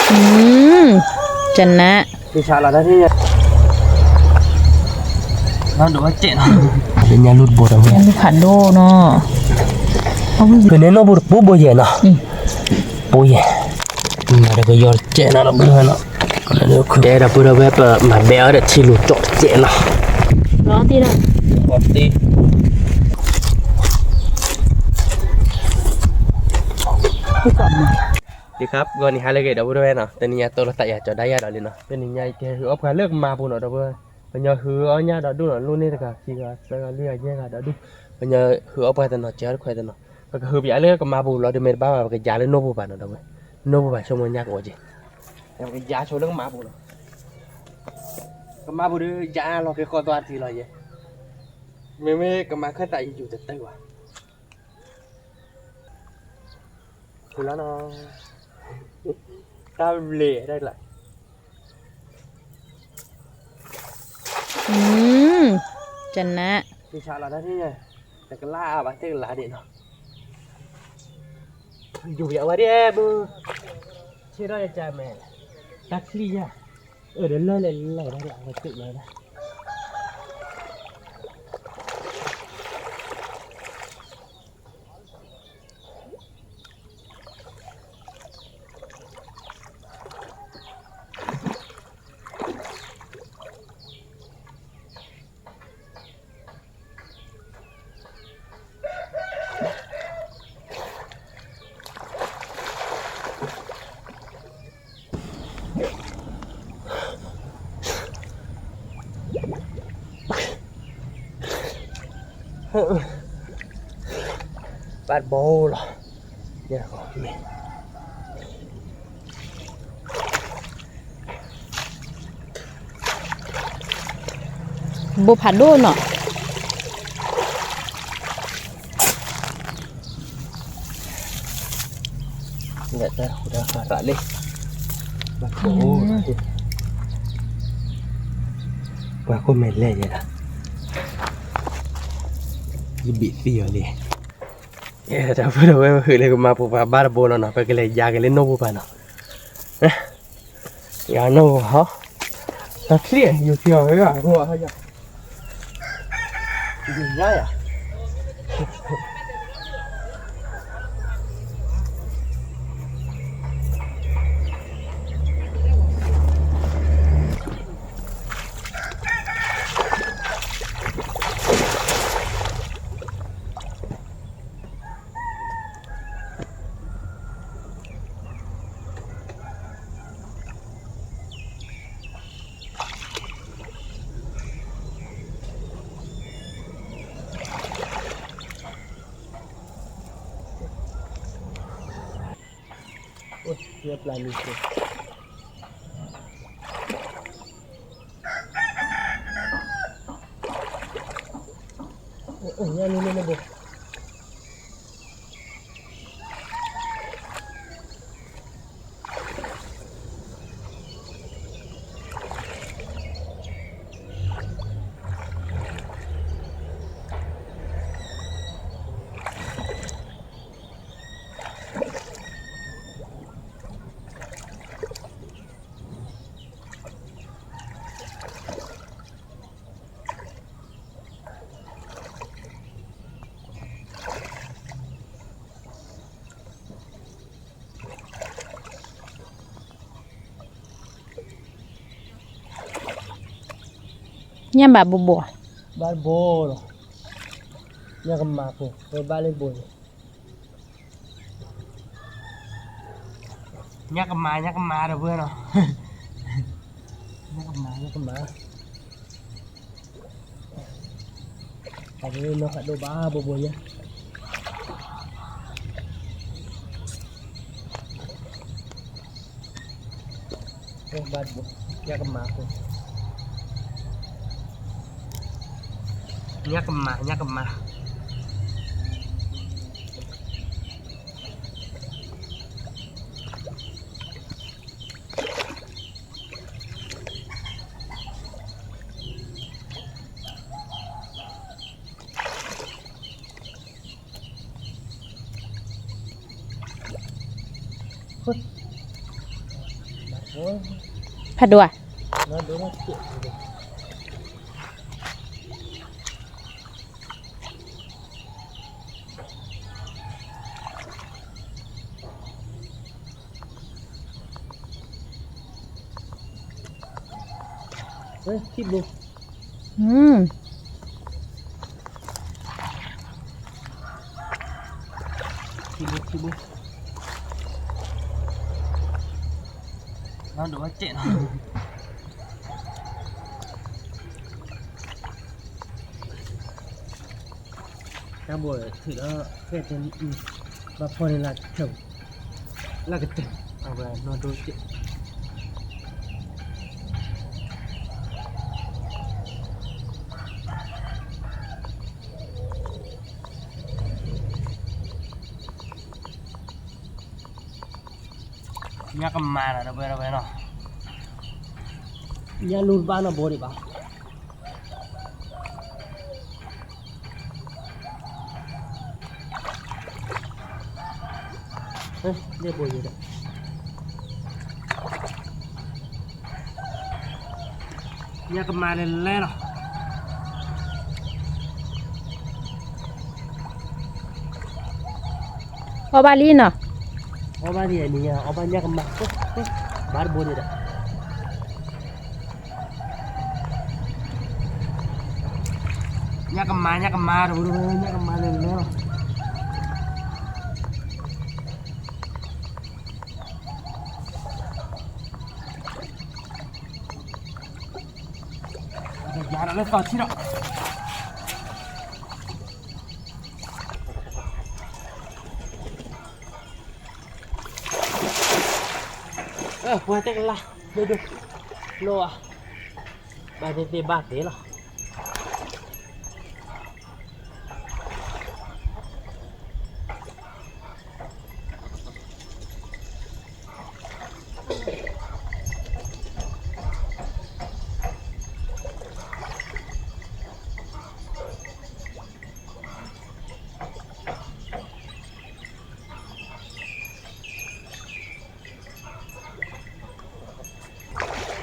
อืม จะนะ ဒီးဝဲကဲနီၤ လၢညါလူတဘိဒီးဝဲ ညါလူဖးဒိၣ်နီၤ ဖဲန့ၣ်နီၢ်ပူၤတပူၤဘိယဲၢ်နီၤ ပူၤယဲၢ် မၤဒီးကယီတကဲနီၤ ဒီပုၢ်ဒီဝဲၢ်နီၤ ကဲဒီပုၢ်ဒီဝဲၢ် ပမၤဘဲအီၤဒီးထံလူၤကၠီတကဲနီၤ လီၤတံၢ်နီၤ လီၤတံၢ် ဒီး ဂီၤနံၤဟါလၢအဂ့ၤ ဒီပုၢ်ဒီဝဲၢ်နီၤ တနံၤညါတီလီၤသးယၤကၠီၤဒါယၤဒီးလံနီၤ တနံၤညါယကဟဲဟုၣ်အီၣ်ပှၤလၢကမါပူၤနီၤ ဒီပုၢ် ပညီဟုၣ်အီၣ်ညၣ်ဒီးဒူၣ်နီၤ လူၢ်န့ၢ်တဂၤခံဂၤသၢဂၤလွံၢ်ဂၤယဲၢ်ဂၤဒီးဒူၣ် ပညီဟုၣ်အီၣ်ပှၤတနီၤ ကဲအီၣ်တခွဲးတနီၤ ပကဟုၣ်ပယါလၢကမါပူၤလီၤ ဒုးမ့ၢ်တဘၣ်ဘၣ် ပကယါလၢနိၣ်ပူၤဘၣ်နီၤ ဒီပုၢ် နိၣ်ပူၤဘၣ် ဆိကမိၣ်ညၣ်ကအိၣ်က့ၤ ပကယါဆိလၢကမါပူၤနီၤ ကမါပူၤဒီး ယါလီၤက့ၤဃီသွားတထံၣ်လီၤယဲၢ် မ့မ့ၢ်ကမါခၢၣ်သးယယူၤတတၢၢ်ဘၣ် ဖုလီၤနီၤ တၢ်ဘျ့ဒၣ်ကျါ อืม จะนะ သ့ၣ်ဆါလီၤတၢ်န့ၣ် တကလၢ်ဘၣ်သ့ၣ်ကလၢ်ဒံးနီၤ ယူၤယဝဲဒၣ်ဘု ဆ့ထီၣ်ယကမဲာ် တၢ်ချံၣ်ယၤ အၢ ဒီးလၢလဲၤလဲၤဒၣ်လၢအဝဲတုၤလီၤဒၣ် ဘၣ်တဘိလီၤ ယဲၢ်မ့ၢ် ဘိဖးဒိၣ်နီၤ လဲၤတၢ်ဃူတၢ်ဃးရၤလံ ပှၤခိၣ်မဲာ်လဲၢ်ယဲဒၣ် ယဘံၣ်သံအီၤလံ တၢ်ဖုဒီးဝဲ ပဟုၣ်လၢကမါပူၤပှၤဘၣ်တဘိလီၤနီၤ ပကလဲၤယါက့ၤလၢနိၣ်ပူၤပှၤနီၤ ယါနိၣ်ပူၤဟီ တၢ်ချံၣ် ယူၤထံအီၤဝဲ အဂီၢ်ဟီယါ ယူၤညါယါ အိၣ် ညၣ်ပျၢ်နံၤ အိၣ် ညၣ်နံၤန့ၣ်ဘိ ညၣ်ဘၣ်ဘိဘိ, ဘၣ်တဘိလီၤ, ညၣ်ကမၤဖိ ဝဲဘၣ်လၢဘိန့ၣ်, ညၣ်ကမၤ ညၣ်ကမၤဒီပုၢ်ဝဲၢ်နီၤ, ညၣ်ကမၤ ညၣ်ကမၤ တၢ်ဒ်နီၢ်ဃးဒိၣ်ဘၣ်ဘိဘိညါ, ဘၣ်တဘိ, ညၣ်ကမၤဖိ, ညၣ်ကမၤ ညၣ်ကမၤ ဟိ ဖးဒိၣ်ဧါ. တၢ်ဘိထုးဒီး ဖဲတဲ ဘၣ်ဖီၣ်န့ၣ်လၢကတၢၢ်, လၢကတၢၢ်, အဝဲနီၢ်ဒိကဲး ညၣ်ကမၤဒီး တဝဲတဝဲနီၤ, ညၣ်လူၢ်တဘၣ်နီတဘိဒံးဘၣ်. ညၣ်ကမၤလဲၤလဲၤလီၤ. အီၣ်ဘၣ်လံနီၤ, အီၣ်ဘၣ်လံန့ၣ်, အီၣ်ဘၣ်ညၣ်ကမၤ, ဘၣ်တဘိန့ၣ်ဒီး ညၣ်ကမၤ ညၣ်ကမၤ တဝဲ ညၣ်ကမၤလဲၤလဲၤလီၤ. ယၤဒီးလၢသီထံဒီး ပှၤတဲကလါ, ဒိၣ်ဒိၣ်, လိၣ်ဧါ, ဘၣ်သ့ၣ်သ့ၣ်ဘၣ်သ့ၣ်လီၤ. ဘၣ်ဘိၣ်ဘိၣ်အတီဒါ, ဘၣ်ဘိၣ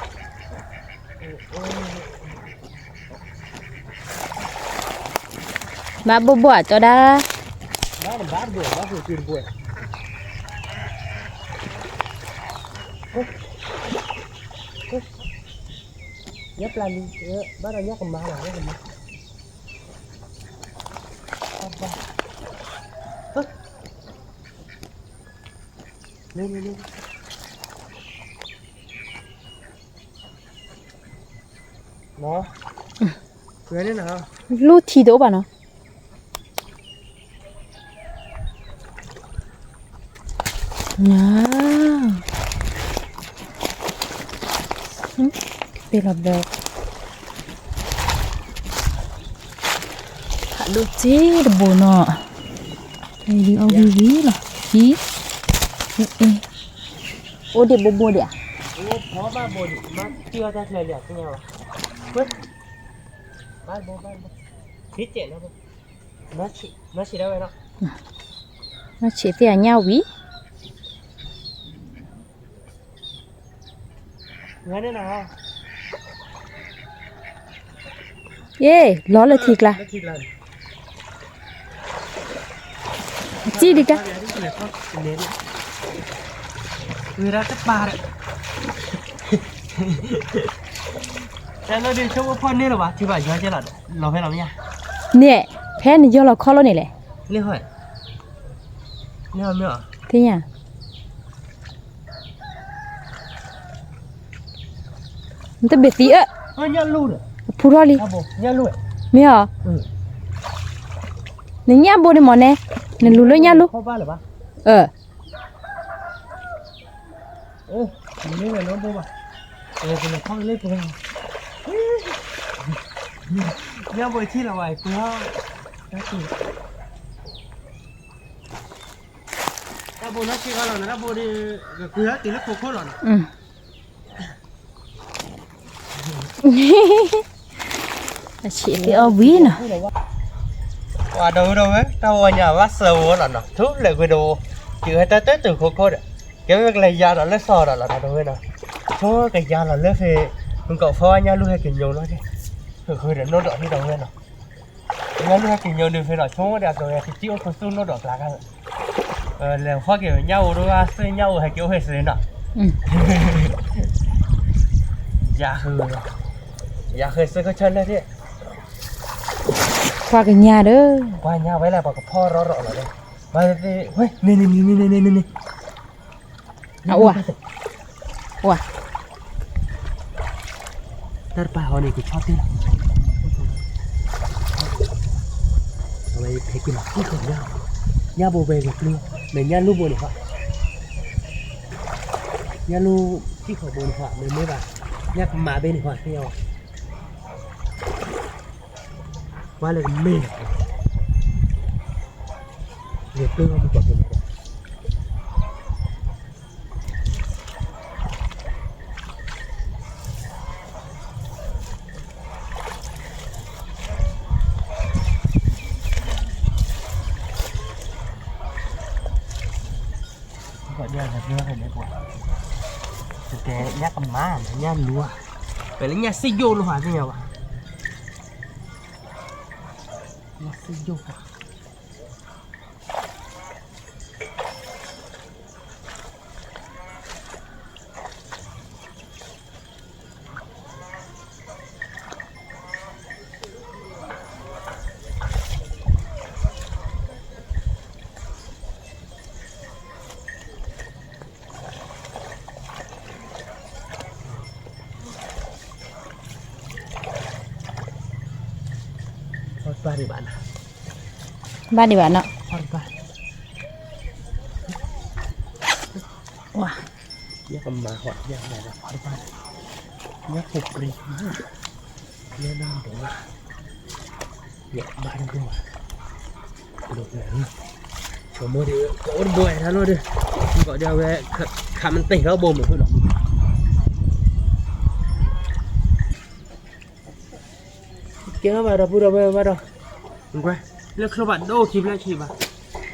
်ဘိၣ်, ညၣ်ပျၢ်လံ, ဘၣ်ဒီးညၣ်ကမၤလီၤ, ညၣ်ကမၤ, လူထံတအိၣ်ဘၣ်နီၤ. ညါ, ကပ့ၤလီၤဘျီ, ဖးဒိၣ်စ့တဘိနီၤ, အံၤဒ်အီၣ်ဝံၤဝံၤလီၤ, ဟံ, အိၣ်ဒံးဘိဘိဒံးဧါ, ဘၣ်ဘိဒံး, မၤတံၢ်အီၣ်တၢ်ချၢလံ, ဘၣ်ဘိ, ဘၣ်ဘိ, မၤဆံးဒၣ်ဝဲနီၤ, မၤဆံးသ့ၣ်အညၣ်ဝံၤ ယ့ၢ် လီၤလၢထံကျါ, စံၣ်ဒံးကါ, ဝဲဒၣ်တပၤဒီး, တၢ်လၢဒ်ဆိကမိၣ်ဖီၣ်န့ၢ်လၢၤဘၣ် ထံဘၣ်ယီကဲလီၤ, လီၤဖဲလီၤမ့ၢ်ဧါ, န့ၣ်, ဖဲနယီလီၤခီလိာ်န့ၣ်လဲၣ်, န့ၣ်ဟဲ, န့ၣ်ဟဲမ့ၢ်ဧါ, သ့ၣ်ညါ နတဘ့ၣ်သံအၢ, အဖူထီၣ်လံ, မ့ၢ်ဧါ, နညၣ်ဘိန့ၣ်မ့ၢ်န့ၣ်, နလူၤလၢညၣ်လူၤ, အၢ, ညၣ်ဘိထံလီၤဝဲ, တၢ်ဘိနီၢ်ဆံးဂီၤလီၤ, တၢ်ဘိဒီး ကကွံာ်အီၤတုၤလၢခိခိၣ်လီၤနီၤ, အဆံးသ့ၣ်အီၣ်ဝံၤနီၤ, ပှၤဒီပုၢ်ဒီဝဲၢ် တၢ်ဝီညါဘၣ်စၢၤဝဲလီၤနီၤ, ထူလဲၤကွံာ်တဝီ, တုၤဝဲတၢ်တၢ်တုၤခိခိၣ်ဒီး, ကဲဝဲကလဲၤယၤဒီးလၢစီၤဒီးလီၤနီၤ ဒီပုၢ်ဒီဝဲၢ်နီၤ, ဆိကယၤလီၤလၢဖဲ မုၢ်ကီၢ်ဖီညၣ်လူၢ်ဟဲကညိလီၤ, ဃုာ်ဒီးနီၣ်ဒီးဟ့ၣ်ဒီးဝဲနီၤ, ညၣ်လူၢ်ဟဲကညိဒီးဖဲဒီးဆိဒီးအကဝဲကစံၣ်အိၣ်ခိသူၣ်နီၣ်ဒီးကျါ, လဲၤဖီၣ်က့ၤညၣ်အိၣ်ဒီးသ့ၣ်ညၣ်အိၣ်ဟဲက့ၤအိၣ်ဖဲသ့နီၤ, ယၤဃုာ်, ယၤဃုာ်သ့ကဆၢလၢာ်သ့ၣ်, ကွၢ်ကညၣ်ဒီး, ကွၢ်ညၣ်ဝဲလၢပှၤကဖီၣ်ရီရီလီၤ, ဝဲ, န့ၣ်န့ၣ်န့ၣ်န့ၣ်န့ၣ်န့ၣ် အဝဲ, ဝဲ, တၢ်တပၤဟီန့ၣ် ကဆီတ့ၢ်လီၤ, အဝဲဖဲက့ၤလီၤ ကံၣ်ဃီၤညၣ်, ညၣ်ဘိဝဲဂ့ၤပျုၢ်, မ့ၢ်ညၣ်လူၢ်ဘိန့ၣ်ဃီ, ညၣ်လူၢ်ကံၣ်ဃီၤဘိန့ၣ်ဃီ မ့မ့ၢ်ဘၣ်, ညၣ်ကမၤဘ့န့ၣ်ဃီ သ့ၣ်ညါဝဲ ကွၢ်လၢကမ့ၢ်, ဂ့ၤပျုၢ်မုၢ်ကီၢ်ဖိန့ၣ်, ကီၢ်ဒၣ်လၢပှၤ, တတဲညၣ်ကမၤ ညၣ်လူၤ, ပှၤလၢညၣ်စံၣ်ယိၣ်လိာ်ဟးသ့ၣ်ညါဝဲ, ညၣ်စံၣ်ယိၣ်ပှၤ ဘၣ်ဒံးဘၣ်နီၤ, ဘၣ်ဒံးဘၣ်နီၤ, ဝါ, ယကမၤဟီၣ်ယကမၤ, ယဖိပြံ, ယနၢ်ဒိး, ယဘၣ်ဒိၣ်, ဆိကမိၣ်ဒီး ကအိၣ်တဘိဝဲဒၣ်လီၤဒီး, ကီးဒၣ်ဝဲ, ခးမ့ၢ်တ့ၢ်ထီၣ်ဘိမုၢ်ဃုလီၤ ကဲဘၣ်ဒီပုၢ်ဒီဝဲၢ်ဘၣ်ဒီး, လၢချိၣ်ဘၣ်ဒိၣ်ခံဖျၢၣ်ဆံးဘၣ်,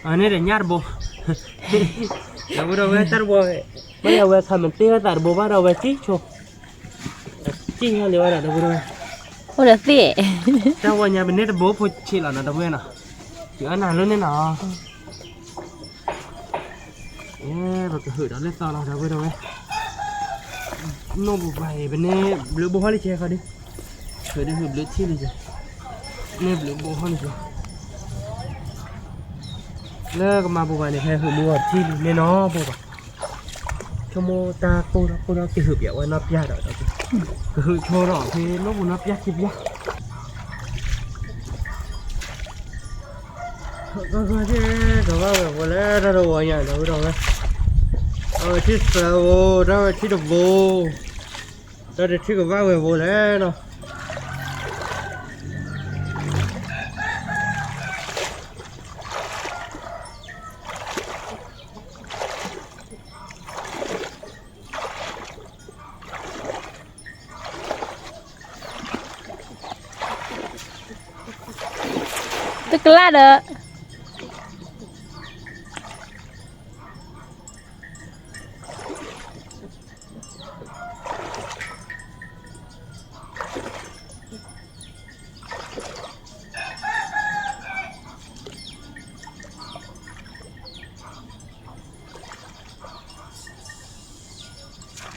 အန့ၣ်ဒီးညၣ်တဘိ, ဒီပုၢ်ဒီဝဲၢ်တၢ်တဘိ, မ့ၢ်ယဝဲခးမ့ၢ်တ့ၢ်ဝဲသးတဘိဘၣ်ဒီးဝဲစံၣ်ဆိ, စံၣ်ဟီလံဝဲဒီးဒီပုၢ်ဒီဝဲၢ်, အိၣ်ဒီးသ့ၣ်, တၢ်ဝဲညါပန့ၢ်တဘိဖိဆံးလီၤနီၤ ဒီပုၢ်ဝဲၢ်နီၤ, ယအနၢ်လၢန့ၣ်နီၤ ပကဟုးဒီးလၢသီလီၤ ဒီပုၢ်ဒီဝဲၢ်, နီၢ်ပူၤပှၤအံၤ ပန့ၢ်ဘျုးဘိဟီၣ်လံကဲခီဒုး, ဟုးဒုးဟုးဘျုးထံၣ်လံကဲ, န့ၢ်ဘျုးဘိဟီၣ်လံကဲ, လၢကမၤပူၤပှၤန့ၣ် ဖဲဟုးမူအီၤထံၣ်လံန့ၣ်နီၤ ဘိဘၣ်, ဆိကမိၣ်တၢ်ကိၢ်ဒီးကိၢ်ဒီးကဟုးပၠးဝဲနီၢ်ပၠၢ်ဒီး, ကဟုးဆိဒီးဖဲနီၢ်ပူၤနီၢ်ပၠၢ်ခံပၠၢ် ကဘၣ်ဝဲၢ်ဖိလဲၣ် တၢ်တဝီညါ ဒီပုၢ်ဒီဝဲၢ်, အဝဲထံၣ်သၢဘိ တၢ်ဝဲထံၣ်တဘိ, တၢ်တထံၣ်ကဘၣ်ဝဲၢ်ဖိလဲၣ်နီၤ. တကလၢ်ဒီး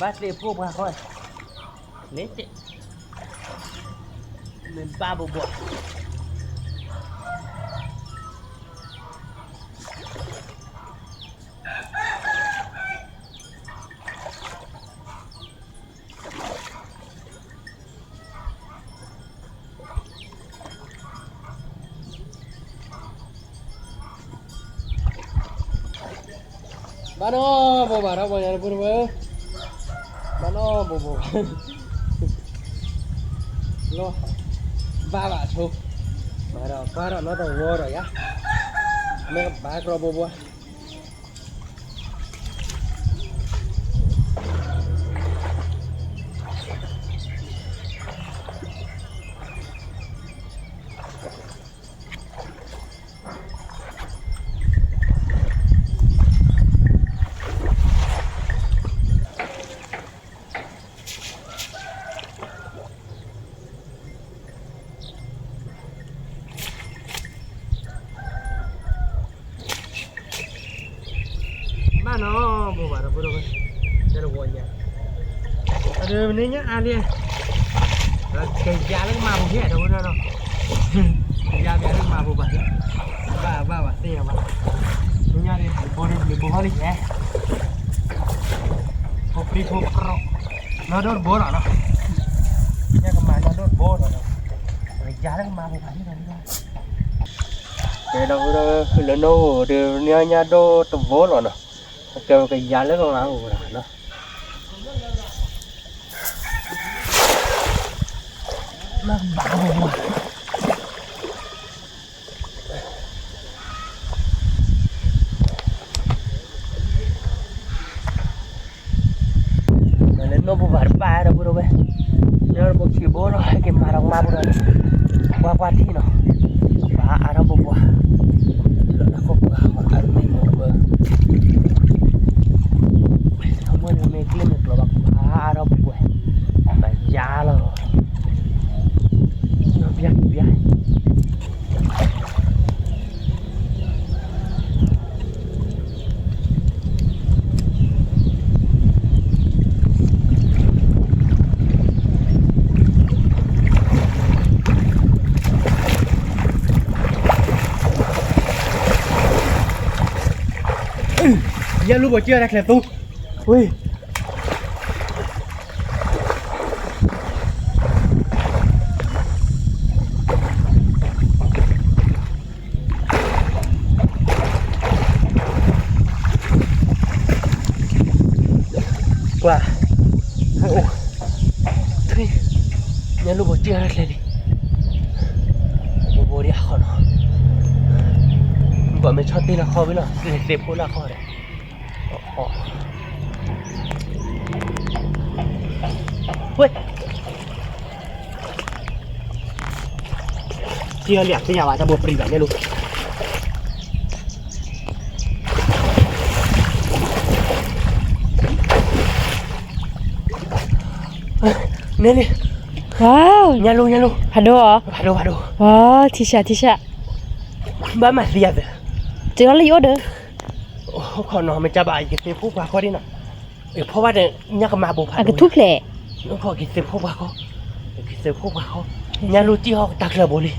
ဘၣ်သ့ၣ်ဖိပှၤဃီ, န့ၣ်, မ့ၢ်ဘၣ်ဘိဘိ ဘၣ်နီၢ်ဘိဘၣ်ဒီးပှၤညါတပူၤတဝဲ, ဘၣ်နီၢ်ဘိဘိ, လီၤ, ဘၣ်ဘၣ်ဆိ, မၤဒီးပၢ်ဒီးနီၢ်တဝီဒီးယၤ, မ့ၢ်ဘၣ်ကြီဘိဘိ တၢ် အဒိ မ့ၢ်ညါအါလံ, ကယၤလၢကမၤပူၤဖဲဒီးဝဲဒၣ်ဒီး, ကယၤပျးလၢကမၤပူၤဘၣ်, ဘၣ်ဘၣ်ဘၣ်သ့ၣ်ညါဘၣ်, မ့ၢ်ညါဒ် ဘိဒ်ဘိဟီလံဟဲ, ဖိပြံဖိပြီ, နီၢ်ဒိၣ်တဘိလီၤနီၤ, ညါကမၤနီၢ်ဒိၣ်တဘိလီၤနီၤ, ကယၤလၢကမၤပူၤဘၣ်ဒီးဝဲဒၣ်, ကဲဒီးဝဲဒၣ်လၢနီၢ်ဟိဒီး ညါညါဒိၣ်တဘိလီၤနီၤ, ကဲကယၤလၢကမၤပူၤဘၣ်နီၤ လၢနီၢ်ပူၤဘၣ်တပၣ်ဒီပုၢ်ဒီဝဲၢ်, လၢပခံဘိလီၤ ဟဲက့ၤမၤဒီးကမၤပူၤဒီး, ကွၢ်ကွၢ်ထံၣ်နီၤ, ပှၤအါထီၣ်ပှၤပှၢ်, လၢနခိၣ်ပှၢ်အါထီၣ်မ့ၢ်မိၢ်ပၢ်, မ့ၢ်မ့ၢ်ကျ့မ့ၢ်ကျိးဘၣ် ပှၤအါထီၣ်ပှၤပှၢ်, ပယါလီၤ, ဘျါဘျါ ညၣ်လူၢ်ဘိးကၢၢ်တၢ်ချၢသူ, ဝ့ၢ်, ကွၢ်, အိၣ်, ထွံၣ်, ညၣ်လူၢ်ဘိးကၢၢ်တၢ်ချၢလံ, ဘိးဘိးဒ်အဃီနီၤ, ဘၣ်မ့ၢ်ဆီၣ်တ့ၢ်လၢဃီဝံၤလီၤ သ့ၣ်ဖိလၢဃီဒီး, ဝ့ၢ် ထံၣ်လၢလံာ်သ့ၣ်ညါဘၣ် တၢ်ဘိပြံဘၣ်ညၣ်လူၢ်, န့ၣ်လံ, ဝါ, ညၣ်လူၢ် ညၣ်လူၢ်, ဖးဒိၣ်အီၤ, ဖးဒိၣ် ဖးဒိၣ်, ဝါ, ထံၣ်ဆး ထံၣ်ဆး, ဘၣ်မၤသံယၤသ့, တၢ်လၢယအိၣ်ဒီး, အိၣ်ခိးနီၤ မ့ၢ်ကဘၣ် ယကသ့ၣ်ဖိပှၤဃီဒ်နီၤ, ယဖီၣ်ဘၣ်ဒီး ညၣ်ကမၤဘိဖးဒိၣ်, အကထူၣ်ဖျဲး, အိၣ်ခိးကသ့ၣ်ဖိပှၤဃီ, ကသ့ၣ်ဖိပှၤဃီ, ညၣ်လူၢ်တံၢ်ဟီၣ်တၢ်ချၢဘိလံ,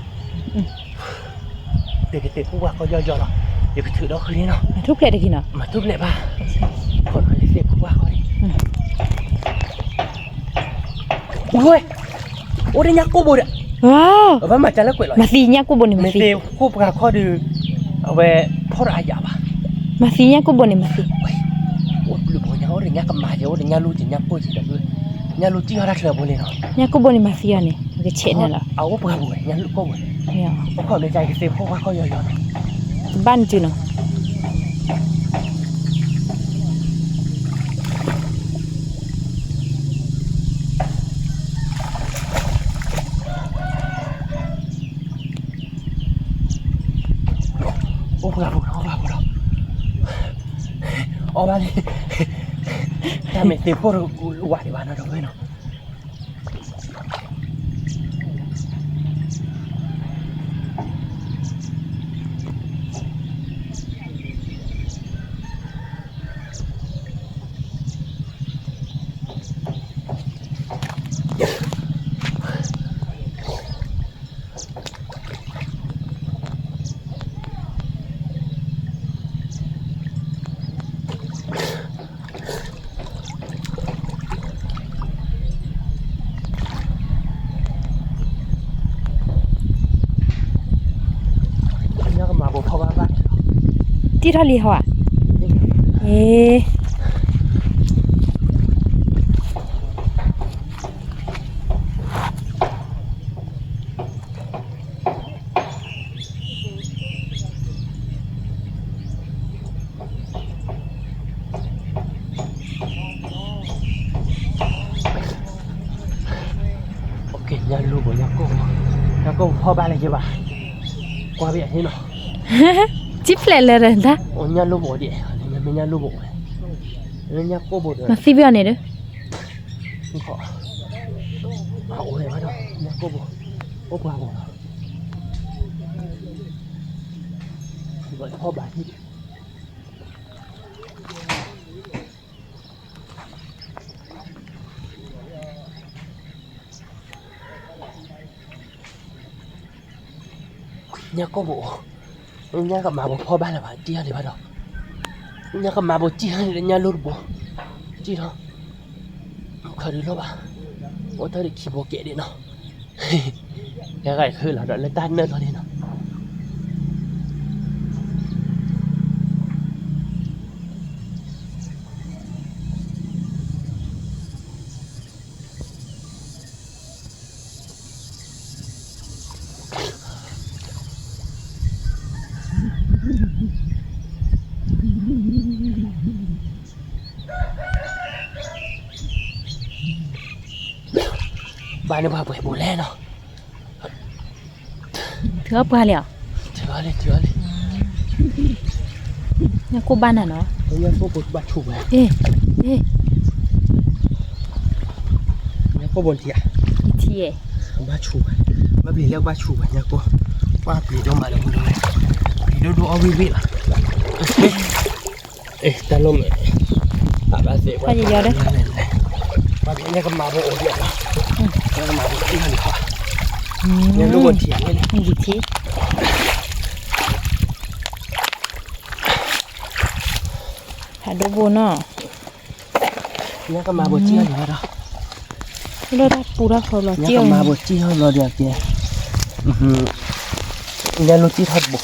ယကသ့ၣ်ဖိပှၤဃီယီယီလီၤ, ယကထုးဒီးဃုန့ၣ်နီၤ, မၤထူၣ်ဖျဲးတဂ့ၤနီၤ, မၤထူၣ်ဖျဲးဘၣ်, ခိးနီၤ ယသ့ၣ်ဖိပှၤဃီန့ၣ် ဝဲ, အိၣ်ဒီးညၣ်ကိၢ်ဘိဒီး, ဝါ, ဘၣ်မၤတၢ်လၢကွဲးလီၤ, မၤသံညၣ်ကိၢ်ဘိန့ၣ် မၤသံ, မ့ၢ်သ့ၣ်ကိၢ်ပှၤခီဒီး, အဝဲဖီၣ်ဒီးအယၤဘၣ်, မၤသံညၣ်ကိၢ်ဘိန့ၣ် မၤသံ, အိၣ်ဘျုးဘိညါ အိၣ်ဒီးညၣ်ကမၤယဲ အိၣ်ဒီးညၣ်လူၢ်က့ၤညၣ်ကိၢ်က့ၤဒီး, ညၣ်လူၢ်တံၢ်ဟီၣ်တၢ်ချၢဘိလံနီၤ, ညၣ်ကိၢ်ဘိန့ၣ်မၤသံအီၤန့ၣ် ပကဆဲးန့ၣ်လီၤ, အအိၣ်ပှၤဘိဝဲ ညၣ်လူၢ်ကိၢ်ဘိန့ၣ်, အိၣ်ခိးဒီးကသ့ၣ်ဖိပှၤခီယီယီနီၤ, ဘၣ်နတုၤနီၤ အိၣ်ပှၤဖိဒီး အိၣ်ပှၤဖိဒီး, အီၣ်ဘၣ်လံ, တၢ်မ့ၢ်သ့ၣ်ဖိဒီး ဝးဒံးဘၣ်နီၤ ဒီပုၢ်ဝဲၢ်နီၤ. တံၢ်ထီၣ်လံဟီဧါ, အ့ ညၣ်လူၢ်ဘိး ညၣ်ကိၢ်ဘိ, ညၣ်ကိၢ်ဘိဖီၣ်ဘၣ်လၢယဘၣ်, ကွၢ်ဘၣ်ဟ့ၣ်နီၤ, ကံဖျဲးလၢာ်တၢ်, ညၣ်လူၢ်ဘိးဒ်, မ့ၢ်ညၣ်လူၢ်ဘိးဝဲ, ညၣ်ကိၢ်ဘိးဒီး မၤသံဘၣ်အီၤန့ၣ်ဒီး, အအိၣ်ဝဲဘၣ်ဒီး ညၣ်ကိၢ်ဘိး, အိၣ်ပှၤဘိးလီၤ, ဖီၣ်ဘၣ်ဟ့ၣ် အ ညၣ်ကိၢ်ဘိ, ညၣ်ကမၤဘိဖီဘၣ်လၢၤဘၣ် တံၢ်အီၤလံဘၣ်ဒီး, ညၣ်ကမၤဘိတံၢ်အီၤလံ ညၣ်လိၣ်တဘိ, တံၢ်ထီၣ်, ခီဒုးလိၣ်ဘၣ်, အိၣ်ထီၣ်ဒံးခံဘိကဲဒံးနီၤ, ကဲဂၤခုၣ်လီၤဒီးလၢတၢ်နၢၣ်လီၤန့ၣ်နီၤ. ဘၣ်န့ၣ်ပှၤပှဲၤဘိလဲၣ်နီၤ, ထုးအီၣ်ပှၤလံဧါ, ထုးအီၣ်လံ ထုးအီၣ်လံ, ညၣ်ကိၢ်ဘၣ်နၤနီၤ, ညၣ်ကိၢ်ဘိဘၣ်ဆူၣ်ဝဲ, ညၣ်ကိၢ်ဘိနထံၣ်ဧါ, နထံၣ်ဧါ, ဘၣ်ဆူၣ်ဝဲ, ဘၣ်ပျံၤလၢဘၣ်ဆူၣ်ဝဲ ညၣ်ကိၢ်, ပှၢ်ပျံၤဒိၣ်မးလၢမုၢ်ဒိၣ်ဝဲ, ပျံၤဒိၣ်ဒိၣ်အီၣ်ဝံၣ်ဝံၣ်လီၤ. တၢ်လိၣ်မ့ၢ်, အဘၣ်သ့ၣ်, ညၣ်ကမၤဘိအိၣ်ဒံးလီၤ, ညၣ်ကမၤဘိအိၣ်ဒံးလီၤ, ညၣ်လိၣ်ဘိထံၣ်ဧါ, ဖးဒိၣ်ဘိနီၤ, ညၣ်ကမၤဘိစံၣ်အီၤလီၤဒီး, လၢတၢ်ပူၤတၢ်ဖီလီၤ, ညၣ်ကမၤဘိစံၣ်အီၤလီၤဒီးကဲ, ညၣ်လိၣ်စံၣ်ထီၣ်တဘိ,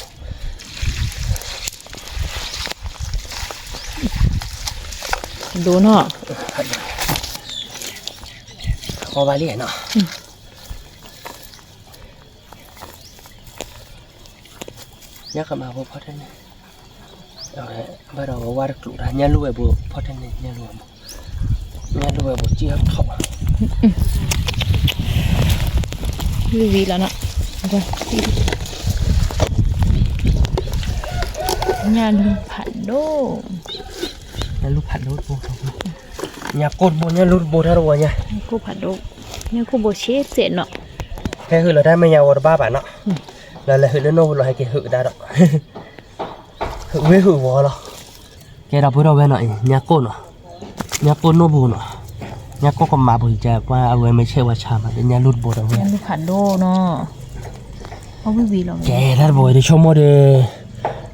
ဒိၣ်နီၤ, အီၣ်ဘၣ်လံနီၤ. ညၣ်ကမၤဘိဖီတန့ၢ်, ဘၣ်ဒီးဝဲဝါတကျိၤတၢ် ညၣ်လိၣ်ဝဲဘိဖီတန့ၢ်, ညၣ်လိၣ်ဝဲဘိ, ညၣ်လိၣ်ဝဲဘိစံၣ်ထီၣ်ထီၣ်, ဝံၤဝံၤလီၤနီၤ, ညၣ်လိၣ်ဖးဒိၣ်, ညၣ်လိၣ်ဖးဒိၣ်တဘိ, ညၣ်ကိၢ်တဘိ ညၣ်လိၣ်တဘိတၢ်တဝီညါ, ညၣ်ကိၢ်ဖးဒိၣ်, ညၣ်ကိၢ်ဘိဆံးစဲးနီၤ, ဟဲဟုၣ်လီၤတၢ်မဲာ်ညါဝဲတဘၣ်ဘၣ်နီၤ, လၢလဲၤဟုၣ်လၢနိၣ်ဘိလီၤ ဟဲက့ၤဟုၣ်ကဒါဒီး, ဟုၣ်ဝဲဟုၣ်ဝီလီၤ, ကဲဒီပုၢ်ဒီဝဲၢ်နီၤ, ညၣ်ကိၢ်နီၤ, ညၣ်ကိၢ်နိၣ်ဘိနီၤ, ညၣ်ကိၢ်ကမၤဘိကဲပှၤအဝဲမ့ၢ်ဆဲးဝါဆါမး ညၣ်လိၣ်တဘိဒီပုၢ်ဒီဝဲၢ်, ညၣ်လိၣ်ဖးဒိၣ်နီၤ, အီၣ်ဝံၣ်ဝံၣ်လီၤ, ကဲတၢ်တဘိဝဲဒၣ်ဆိကမိၣ်ဒီး,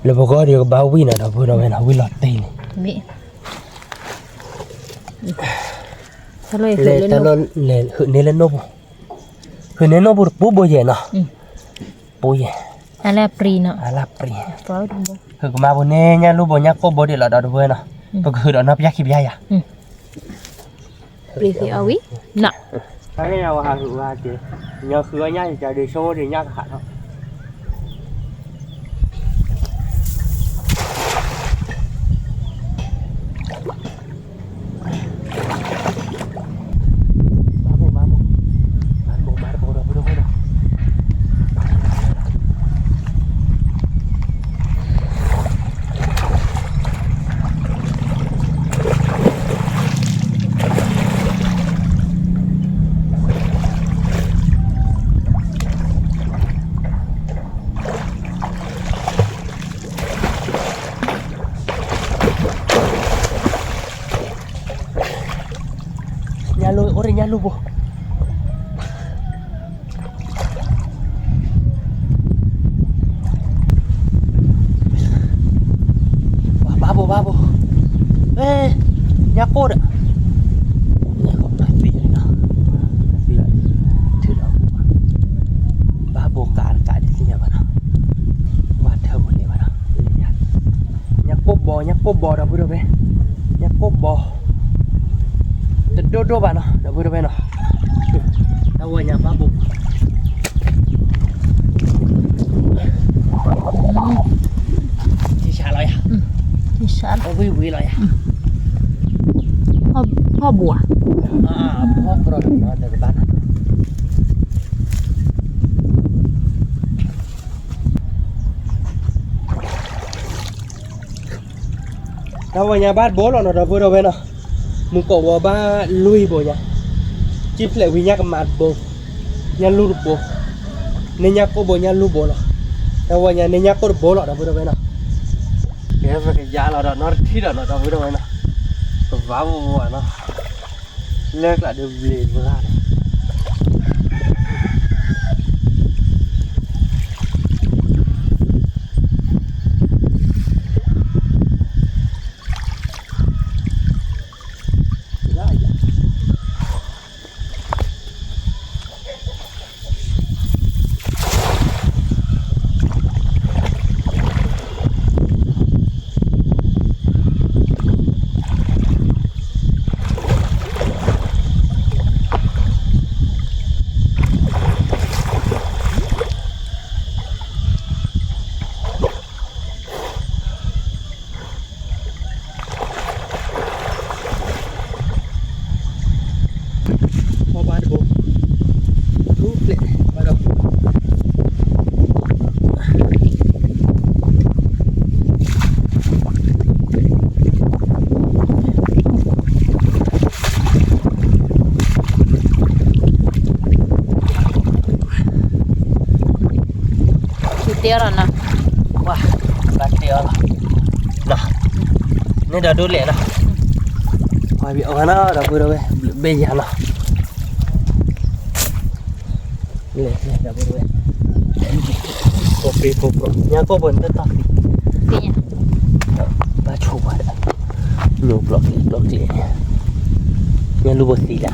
လၢပဂီၢ်ဒီးကဘၣ်ဝံၣ်နီၤ ဒီပုၢ်ဒီဝဲၢ်နီၤ, ဝံၣ်လီၤတ့ၢ်န့ၣ် လဲၤတၢ်လီၢ်လဲၤဟုၣ်န့ၢ်လၢနိၣ်ဘိ, ဟုၣ်န့ၢ်နိၣ်ဘိတပူၤဘိယဲၢ်နီၤ, ပူၤယဲၢ်, အလၢပျံၤနီၤ, အလၢပျံၤ, ဟုၣ်ကမၤဘိန့ၢ်ညၣ်လိၣ်ဘိ ညၣ်ကိၢ်ဘိဒံးလီၤ ဒီပုၢ်ဒီဝဲၢ်နီၤ, ပကဟုၣ်ဒီးနီၢ်ပျၢ်ခံပျၢ်ယၤ ပျံၤဃံအီၤဝံၤ, န, တၢ်ကဲယၤဝဲဟးဟုၣ်ဝဲဟးက့ၤ, ညီဃုအီၣ်ညၣ်ယကဒီးဆိကမိၣ်ဒီးညၣ်ကဟးထီၣ် ညၣ်လိၣ်အိၣ်ဒီးညၣ်လိၣ်ဘိ, ဘၣ်ဘိဘၣ်ဘိ, ညၣ်ကိၢ်ဒီး, ညၣ်ကိၢ်ဘၣ်သံလံနီၤ, ဘၣ်သံလံ, ထုးလီၤ, ဘၣ်ဘိကးတကးဒ်သ့ၣ်ညါဘၣ်နီၤ, ဘၣ်ထၢမုၢ်လံဘၣ်နီၤ, ညၣ်ကိၢ်ဘီ ညၣ်ကိၢ်ဘီဒီပုၢ်ဒီဝဲၢ်, ညၣ်ကိၢ်ဘီ တဒိၣ်ဒိၣ်ဘၣ်နီၤ ဒီပုၢ်ဒီဝဲၢ်နီၤ, တၢ်ဝဲညါဘၣ်ဘိ, ထံဆးလီၤယၤ, ထံဆးလီၤဝံၤဝံၤလီၤယၤ, ဖီၣ်ဘိဧါ, ဖီၣ်ဘိဒီးကဘၣ်နီၤ တၢ်ဝဲညါဘၣ်တဘိလီၤနီၤ ဒီပုၢ်ဒီဝဲၢ်နီၤ, မုၢ်ကိးဝီဘၣ်လွံၢ်ဘိညါ, ကံၣ်ဖျဲးဝံၤညၣ်ကမၤတဘိ, ညၣ်လိၣ်တဘိ, န့ၢ်ညၣ်ကိၢ်ဘိညၣ်လိၣ်ဘိလီၤ, တၢ်ဝဲညါန့ၢ်ညၣ်ကိၢ်တဘိလီၤ ဒီပုၢ်ဒီဝဲၢ်နီၤ, ကဲပကယါလီၤဒီးနီတထံၣ်ဒီးနီၤ ဒီပုၢ်ဒီဝဲၢ်နီၤ, ကဘၣ်ဝဲနီၤ လၢကျးဒီးဘျ့းဘျါဒီး, ဖီဘါတဘိ, ထူဖျဲးဘၣ်ဒီး တဲအီၤလီၤနီၤ, ဝါ, ဘၣ်တဲအီၤလီၤ, နီၤ, န့ၣ်ဒီးဒိလဲၣ်နီၤ, ကွၢ်ဘံအီၤနီၤ ဒီပုၢ်ဒီဝဲၢ်, ဘ့ၣ်ယၤနီၤ, လဲၣ် ဒီပုၢ်ဒီဝဲၢ်, ဖိပြံဖိပြီ, ညါကိၣ်ဖိန့ၣ်တတီၢ်, ဘၣ်ဆိၣ်ပှၤဒီး ညိၣ်ပျီၢ်ကျ့ၣ်ပျီၢ်ကျ့ၣ်, ညၣ်လူၢ်ဖိသံလၢ,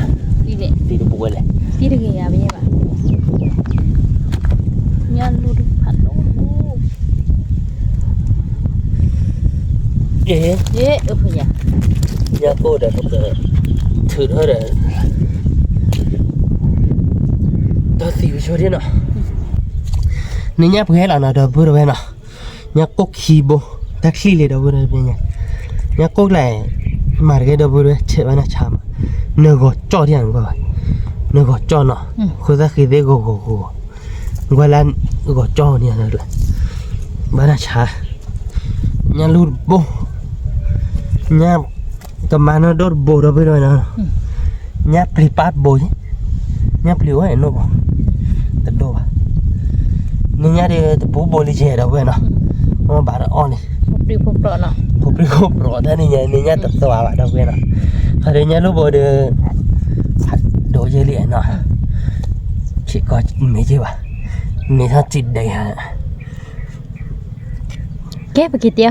သံတပူၤဝဲလဲၣ်, သံတဂ့ၤယၤဘၣ်, ညၣ်လူၢ်တဖးဒိၣ်, ညၣ်ကိၣ်ဒီးပကထုးထီၣ်ဒီး ဒီးသံဝံၤဆိဒ်နီၤ, န့ၣ်ညၣ်ပှဲၤလီၤနီၤ ဒီပုၢ်ဒီဝဲၢ်နီၤ, ညၣ်ကိၣ်ခံဘိ, တၢ်ချံၣ်လံဒီပုၢ်ဒီဝဲၢ်, ညၣ်ကိၣ်ကျါ, မၤတဂ့ၤဒီပုၢ်ဒီဝဲၢ် ဆဲးဘၣ်နၢ်ဆါမး, နဂီၤကၠီၣ်ဒ်ယၤနကွၢ်ဘၣ်, နဂီၤကၠီၣ်နီၤ, ဃုသၣ်ဃံသ့ၣ်ဂီၤဂီၤဂီၤ, နကွၢ်လၢဂီၤကၠီၣ်န့ၣ်, ဘၣ်နၢ်ဆါ, ညၣ်လူၢ်တဘိ, ညၣ်ကမၤနီၣ်ဒိၣ်တဘိဒီပုၢ်ဒီဝဲၢ်နီၤ, ညၣ်ပျံၤပၢ်တဘိ, ညၣ်ပျံၤအိၣ်နီၢ်ဘိ, တဒိၣ်ဘၣ်, န့ၣ်ညၣ်ဒီးတပူၤဘိလံယဲဒီပုၢ်ဝဲၢ်နီၤ, အဘၣ်ဒီးအီၣ်န့ၣ်, ဖိပြံဖိပြီတၢ်န့ၣ်ညါ န့ၣ်ညၣ်တသွါဘၣ်ဒီပုၢ်ဝဲၢ်နီၤ, ဟီဒီးညၣ်လူၢ်ဘိဒီး ဒိၣ်ယဲလံနီၤ, ဆံးကီးမ့ၢ်ယဲဘၣ်, န့ၣ်ထီၣ်စံးဒဲးဧါ ကဲပက့ၤတဲအီၤ,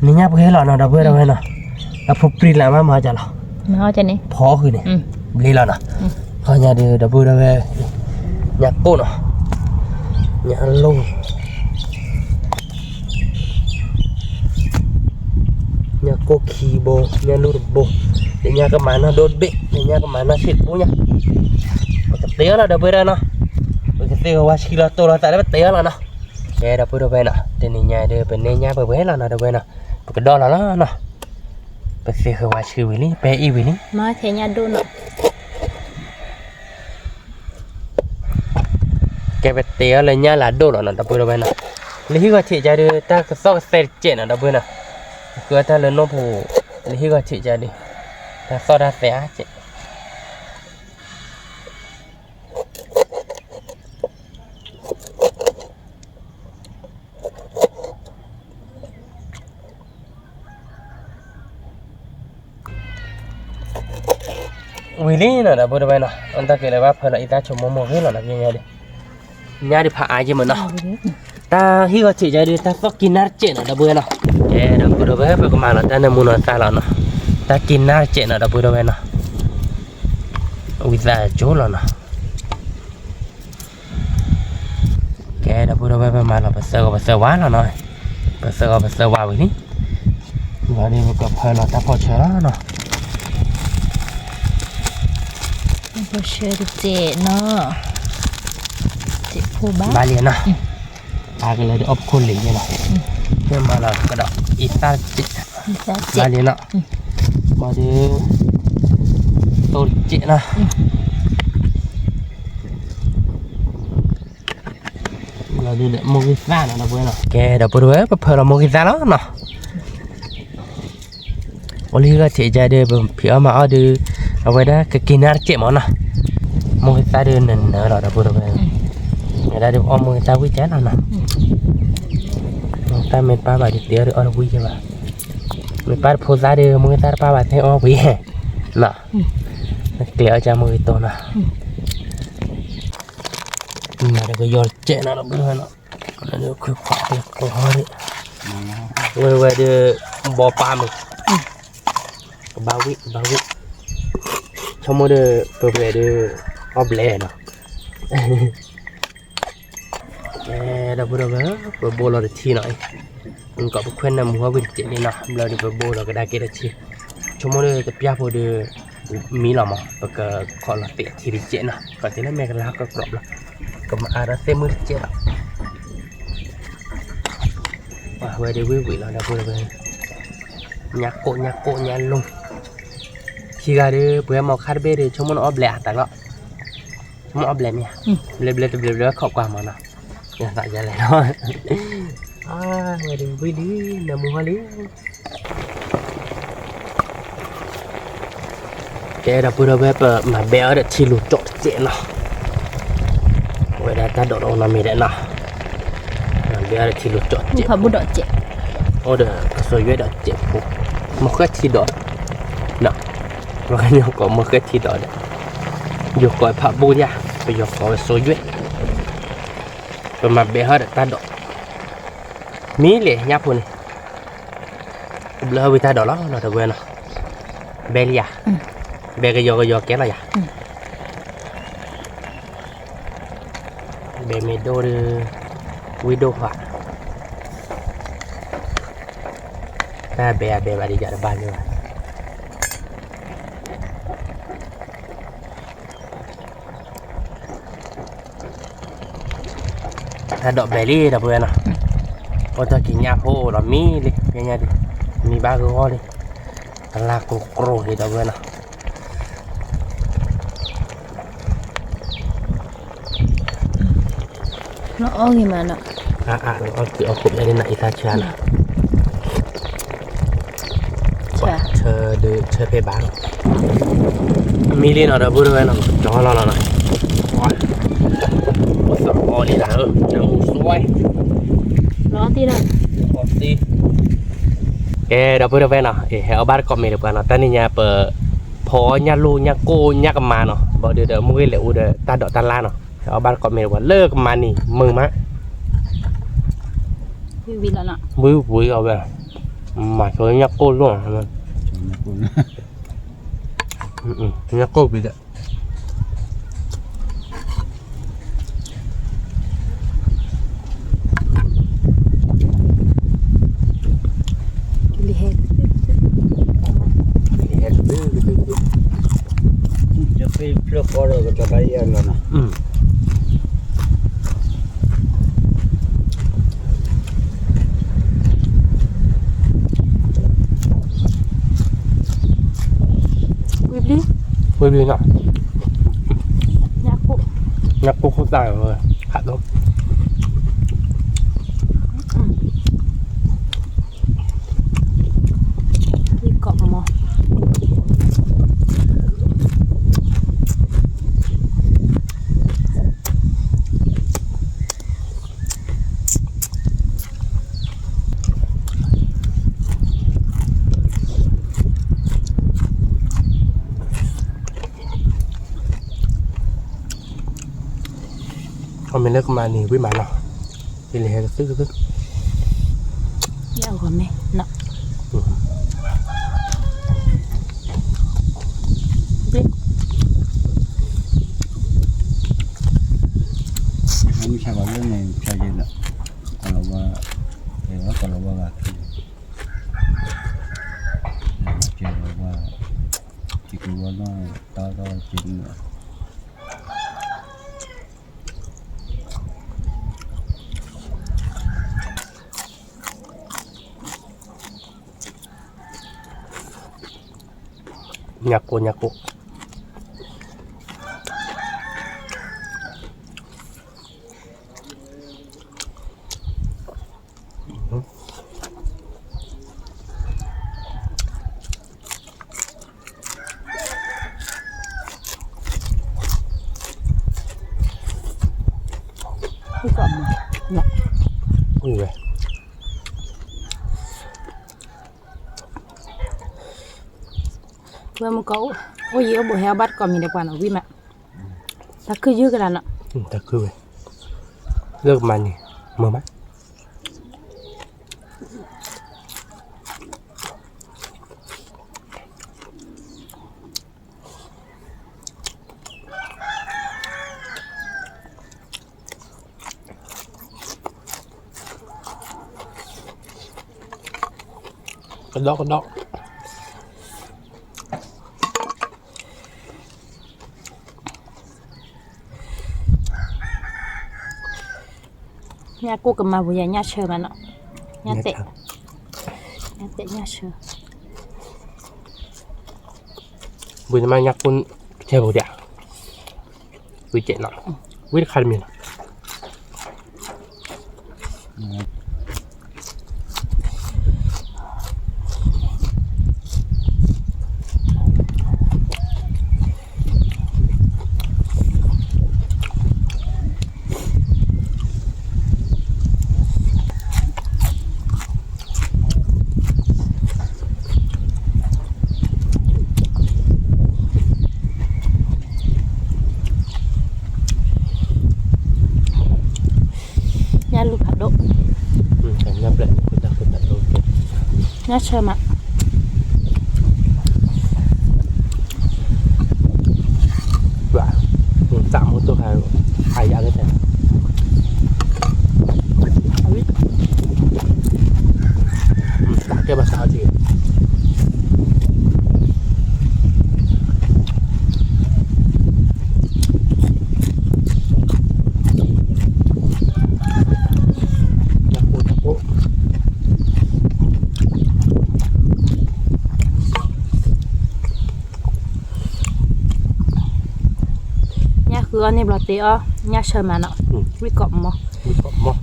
န့ၣ်ညၣ်ပှဲၤလီၤနီၤ ဒီပုၢ်ဝဲၢ်နီၤ, အဖိပြံလၢမၤမၤကလီၤ, ဖီဃုာ်န့ၣ်, ဘျ့လီၤနီၤ, ခီညါဒီး ဒီပုၢ်ဝဲၢ်, ညၣ်ကိၣ်နီၤ, ညၣ်လူၢ် ညၣ်ကိၣ်ခံဘိ, ညၣ်လူၢ်တဘိ, ဒီးညၣ်ကမၤနီၣ်ဒိၣ်တဘ့ၣ်, ဒီးညၣ်ကမၤနီၣ်ဆံးတပူၤညါ, ပကတဲအီၤလီၤ ဒီပုၢ်ဝဲၢ်နီၤ, ပကသ့ၣ်ဝဲဆှံလီၤတိၢ်လီၤသးလၢပတဲအီၤလီၤနီၤ, ကဲဒီပုၢ်ဝဲၢ်နီၤ, တနံၤညါဒီး ပန့ၢ်ညၣ်ပှဲၤပှဲၤလီၤနီၤ ဒီပုၢ်ဝဲၢ်နီၤ, ပကဒီလီၤလီၤနီၤ, ပသ့ၣ်ဃုာ်ဝဲဆှံဝံၤလံ ပဲအံၤဝံၤလံ, ကဲပတဲအီၤလၢညၣ်လၢဒိၣ်လီၤနီၤ ဒီပုၢ်ဝဲၢ်နီၤ, လၢဟံၣ်ဂီၤဆံးကါဒီး တၢ်ကသီၣ်ကသဲတစဲးနီၤ ဒီပုၢ်ဝဲၢ်နီၤ, ဃုအီၣ်တၢ်လၢနီၢ်ဖိ, လၢဟံၣ်ဂီၤဆံးကါဒီး တၢ်သီၣ်တၢ်သဲအါစဲး ဝံၤလံနီၤ ဒီပုၢ်ဝဲၢ်နီၤ, အတၢ်ကဲလၢဘၣ်ဖၢလီၤအံသၣ်ဆိကမိၣ်မိၢ်ဂ့ၤလီၤနီၤ ပညါဒီး, ညၣ်ဒုးဖးအါယဲၢ်မးနီၤ, တၢ်ဟံၣ်ဂီၤဆံးကါဒီး တၢ်သီၣ်က့ၤနၢ်တစဲးနီၤ ဒီပုၢ်ဝဲၢ်နီၤ, ကဲဒီပုၢ်ဝဲၢ် ပကမၤလီၤတၢ်နၢမူနီၤသးလီၤနီၤ, တၢ်က့ၤနၢ်တစဲးနီၤ ဒီပုၢ်ဝဲၢ်နီၤ, ဝံသးစူၤလီၤနီၤ ကဲဒီပုၢ်ဝဲၢ် ပမၤလီၤပသၢဂီၤပသၢဝါလီၤနီၤ, ပသၢဂီၤပသၢဝါဝံၤလံ, ဘၣ်ဒီးပကဖၢလီၤတၢ်ဖီၣ်ဆၢလီၤနီၤ, ဖီၣ်ဆၢတစဲးနီၤ, ဘၣ်လံနီၤ, အါကလဲၤဒီးအီၣ်ပခိၣ်လံၤယဲနီၤ, မၤလီၤကဒီးအံသၣ်တစဲး, ဘၣ်လံနီၤ, ဘၣ်ဒီး တိၢ်တစဲးနီၤ မိၢ်ဂံၢ်သၣ်နီၤ ဒီပုၢ်ဝဲၢ်နီၤ, ကဲဒီပုၢ်ဝဲၢ် ပဖၢလီၤမိၢ်ဂံၢ်သၣ်လီၤနီၤ, အိၣ်လၢဟံၣ်ဂီၤဆံးကါဒီး ပဖံးအီၣ်မၤအီၣ်ဒီး အဝဲဒၣ်ကက့ၤနၢ်တစဲးမးနီၤ, မိၢ်ဂံၢ်သၣ်ဒီးနၢၤနၢၤလီၤ ဒီပုၢ်ဝဲၢ်, ဝဲဒၣ်ဒီးပအီၣ်မိၢ်ဂံၢ်သၣ်ဝံၣ်ကဲလီၤနီၤ, မိၢ်ဂံၢ်သၣ်မ့ၢ်တပၢ်ဘၣ်ဒီး တဲအီၤဒီးအီၣ်တဝံၣ်ကဲဘၣ်, မ့ၢ်ပၢ်တဖိသၣ်ဒီး မိၢ်ဂံၢ်သၣ်တပၢ်ဘၣ်သ့ၣ်အီၣ်ဝံၣ်နီၤ, ကျဲအီၣ်ကၢမိၢ်ဂံၢ်တိၢ်နီၤ မၤဒီးကယီၤတစဲးနီၤ ဒီပုၢ်ဝဲၢ်နီၤ, ခွံခွါတကျီၢ်, ဝဲဝဲဒီး ဘီပၢ်မုၢ်, ကဘၣ်ဝံၣ် ကဘၣ်ဝံၣ်, ဆိကမိၣ်ဒီး ပဝဲဒီး အီၣ်ဘျဲၣ်နီၤ, ကဲ ဒီပုၢ်ဝဲၢ် ပဘိလီၤတထံနီၤ, ကိးပခွဲးနၢမူဟီၣ်ဝံၣ်တစဲးန့ၣ်နီၤ, ဘျီဒီးပဘိလီၤကဒါက့ၤတထံ, ဆိကမိၣ်ဒီးတပျၢ်ဖိဒီး မံလီၤမး ပကခိးလီၤသ့ၣ်အထံတစဲးနီၤ, ကိးသ့ၣ်လၢမဲာ်ကလါကကြီးဘျီ, ကမၤအါဒီးသ့ၣ်မုၢ်တစဲးလီၤ, ပှၤဝဲဒၣ်ဝံၣ်ဝံၣ်လီၤ ဒီပုၢ်ဝဲၢ်, ညၣ်ကိၣ် ညၣ်ကိၣ် ညၣ်လူၢ်, ဆ ထံဂၤဒီး ပှဲၤမီၤခါတဘ့ၣ်ဒီး ဆိကမိၣ်နအီၣ်ဘျဲးအတၢ်လီၤ, ဆိကမိၣ်အီၣ်ဘျဲးမ့ၢ်ဧါ, ဘျဲးဘျဲးတဘျဲးဘျဲးခီၣ်ကွၢ်မးနီၤ, ယသးယလဲၣ်နီၤ, အဝဲဒီးဝံၤလံ, နမူဟီလံ. ကဲဒီပုၢ်ဒီဝဲၢ် ပမၤဘဲအီၤဒီးထံလူၤကၠီၣ်တစဲးနီၤ, အဝဲဒၣ်တၢ်ဒိးတအိၣ်နီတမံၤဒီးနီၤ, မၤဘဲအီၤဒီးထံလူၤကၠီၣ်တစဲး, အိၣ်ဒီးကစီၤယွဲၣ်ဒီးစဲးဖိ, မ့ၢ်ဃဲထံဒိး, ပှၤကညီကိးမ့ၢ်ဃဲထံဒိးဒီး, ယိၤကိးဖးဘိယါ, ပယီၤကိးဝဲစီၤယွဲၣ်, ပမၤဘဲအီၤဒီးတၢ်ဒိး, မံလံညၣ်ဖိန့ၣ် ဘျၢဝံၤတၢ်ဒိးလီၤနီၤ ဒီပုၢ်ဝဲၢ်နီၤ, ဘဲလံယၤ, ဘဲကယီကယီကဲလီၤယၤ, ဘဲမ့ၢ်ဒိၣ်ဒီး, ဝံၣ်ဒိၣ်ဖး, တၢ်ဘဲအဘဲဘၣ်ဒီးယၤတဘၣ်န့ၣ်ဘၣ်. တၢ်ဒိးဘဲလံဒီပုၢ်ဝဲၢ်နီၤ, အိၣ်တ့ၢ်က့ၤညၣ်ဖိလီၤမံလံ, ညါဒံး, မံဘၣ်ဂီၤဂီၤလံ, တလါကိၢ်ကိၢ်လံဒီပုၢ်ဝဲၢ်နီၤ. လီၤအီၣ်ဂ့ၤမးနီၤ, အအါလီၤအီၣ်က့ၤအီၣ်ခိၣ်ဘျဲၣ်ဒ်နၤအံၤသးဆၢနီၤ, ဆၢဒုးဆၢဖဲဘၣ်, မံလံနီၤဒီပုၢ်ဝဲၢ်နီၤ, ကၠီလီၤလီၤနီၤ, အီၣ်လံနီၤ, နမူစွဲ, လီၤတံၢ်နီၤ, ကဲဒီပုၢ်ဒီဝဲၢ်နီၤ, ဟဲအီၣ်ဘၣ်တကိးမ့ၢ်ဒီးပှၤနီၤ, တၢ်နံၤညါပ ဖီညၣ်လိၣ်ညၣ်ကိၢ်ညၣ်ကမါနီၤ, ဘၣ်ဒီးဒီးမူဂ့ၢ်လဲၤအိၣ်ဒီးတၢ်ဒိးတၢ်လါနီၤ, ဟဲအီၣ်ဘၣ်တကိးမ့ၢ်ဒီးပှၤလၢကမါနံၤမုာ်မး, ဝံၤဝံၤအဝဲ, မၤဆိညၣ်ကိၢ်လိၣ်, ညၣ်ကိၢ်ဝံၤဒီး ကလံၤဟဲကသ့ကသ့, ကလံၤဟဲကသ့ကသ့, ကသ့ဖျၢၣ်ဃီဒီးကတဘၣ်ယဲၢ်လီၤနီၤ, ဝံၤဘျီ, ဝံၤဘျီနီၤ, ညၣ်ကိၢ်, ညၣ်ကိၢ်ခိၣ်သၣ်, ဟးဒိၣ် ဝံၤကိးမး, အမ့ၢ်လၢကမၤနံၤဝံၤမးနီၤ, ကလံၤဟဲကသ့ကသ့, ယဂီၤမ့ၢ်နီၤ, မုၢ်ဆါဘၣ်လၢန့ၣ် ဖျါယဲလၢ, ကလီၤဝါ, ကလီၤဝါဂၤခံ, ကလီၤဝါ, ကလီၤဝါနီၤ, တၢ်တၢ်က့ၤန့ၣ် ညၣ်ကိၢ်ညၣ်ကိၢ်, ဝံၤဝဲ, ဝဲမုၢ်ကီၢ်, အိၣ်ယံၤအိၣ်ဘူးဟဲအီၣ်ဘၣ်တကိးမ့ၢ်ဒီးပှၤနီၤ ဝံၤမး, တၢ်ခုၣ်ယုၢ်ကလါနီၤ, တၢ်ခုၣ်ဝဲ, လၢကမၤနံၤ, မုာ်မး ကဒီးကဒီး, ညၣ်ကိၢ်ကမၤပူၤယၤညၣ်ဆၢမးနီၤ, ညၣ်တဲာ်, ညၣ်တဲာ်ညၣ်ဆၢ ညၣ်တဲာ်ညၣ်ဆၢ. ဝံၤန့ၣ်မ့ၢ်ညါကိၣ်ဆဲးဖိဒၣ်, ဝံၤကဲးနီၤ, ဝံၤတခါတမံၤနီၤ. ညၣ်လူၤဖးဒိၣ်, ညၣ်ဆၢမး, တၢ်မူတူၢ်ခါ, အဝံၣ်, တၢ်ကဲဘၣ်တၢ်အီၣ်က့ၤ ညၣ်ဃုအီၣ်န့ၣ်ဘျီတ့အီၣ်, ညၣ်ဆၢမးနီၤ, ဝံၣ်ကိးမီၢ်, ဝံၣ်ကိးမီၢ်.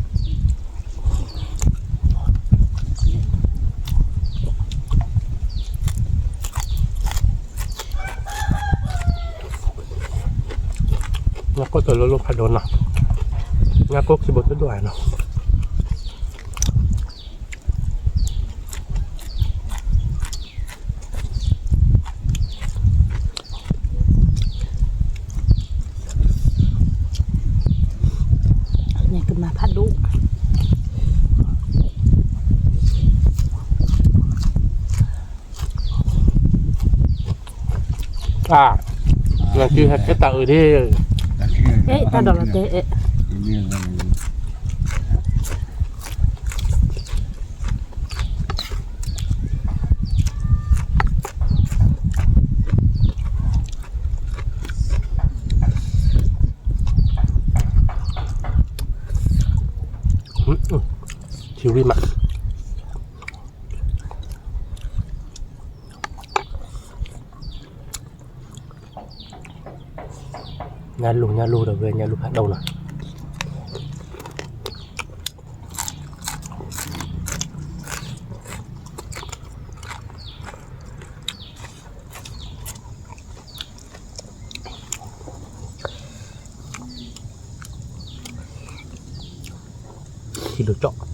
ညၣ်ကိၣ်တလိၣ်လိၣ်ဖးဒိၣ်နီၤ, ညၣ်ကိၣ်ခံဘိတဒိၣ်ဧါနီၤ. ညၣ်ကမၤဖးဒိၣ်. နသုဟဲကဲတၢ်အုးဒၣ်, တၢ်ဒိးလီၤတဲ, ထံဝံၣ်မး. ညၣ်လူၤ ညၣ်လူၤဒီးဝဲ ညၣ်လူၤဖးဒိၣ်နီၤ. ထံဒိၣ်ကၠီၣ်.